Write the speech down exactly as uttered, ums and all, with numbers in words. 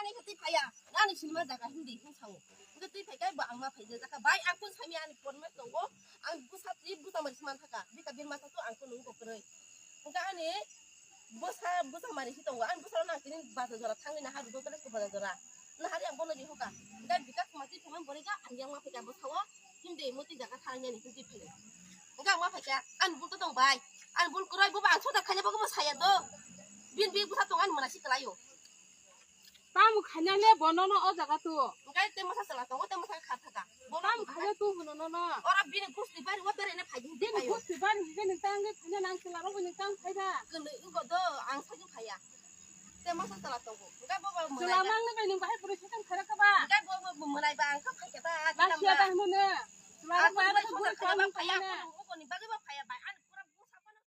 Ani khe twi phaiya, ani sinima jaga hindi hin sao. Hwnkhe twi phai khe bo ang ma phai jak kha. Bai ang kun sami ani porma tongo. Ang bwsa twi bwsa mari sman thaka. Bika birma sa tu ang kun nungo kwrwi. Hwnkhe ani bwsa, bwsa mari si tongo. Ani bwsa rok nang tini bajar jora thangwi naha rwgo tole ko bajar jora. Naha ri ang bono ri hoka. Hwnkhe bika sma twi thangma bori ga ang yang ma phai kha bwsa o. Hindi mo twi jaga thang yani hindi phai. Hwnkhe ang ma phai kha. Ani bul to tong bai. Ani bul kwrwi bo ba ang soda khanya bo bo saya do. Bin bi bwsa tong ani mona si kwlai o. Tamo khaina le bono no o jaga tu. Hwnkhe tei masa chwla tongo, tei masa kha thaka. Bono tamo khaina tu hwno no no. Oro bini gusti bari o bere ne phai di. Bini gusti bari hwnkhe nang tang khe khaina nang chwla rok nang tang phai da. Kwnwi wngko do ang sai phaiya. Tei masa chwla tongo. Hwnkhe bo bo chwla mwnai ba. Mang ne bai nang bahai puri setan khaira ka ba. Hwnkhe bo bo mwnai ba ang kha phai khe ta. Ba sia ta hwno ne. Chwla rok ba kha phai ya. Phai ya. Phai ya. Phai ya. Phai ya. Phai ya.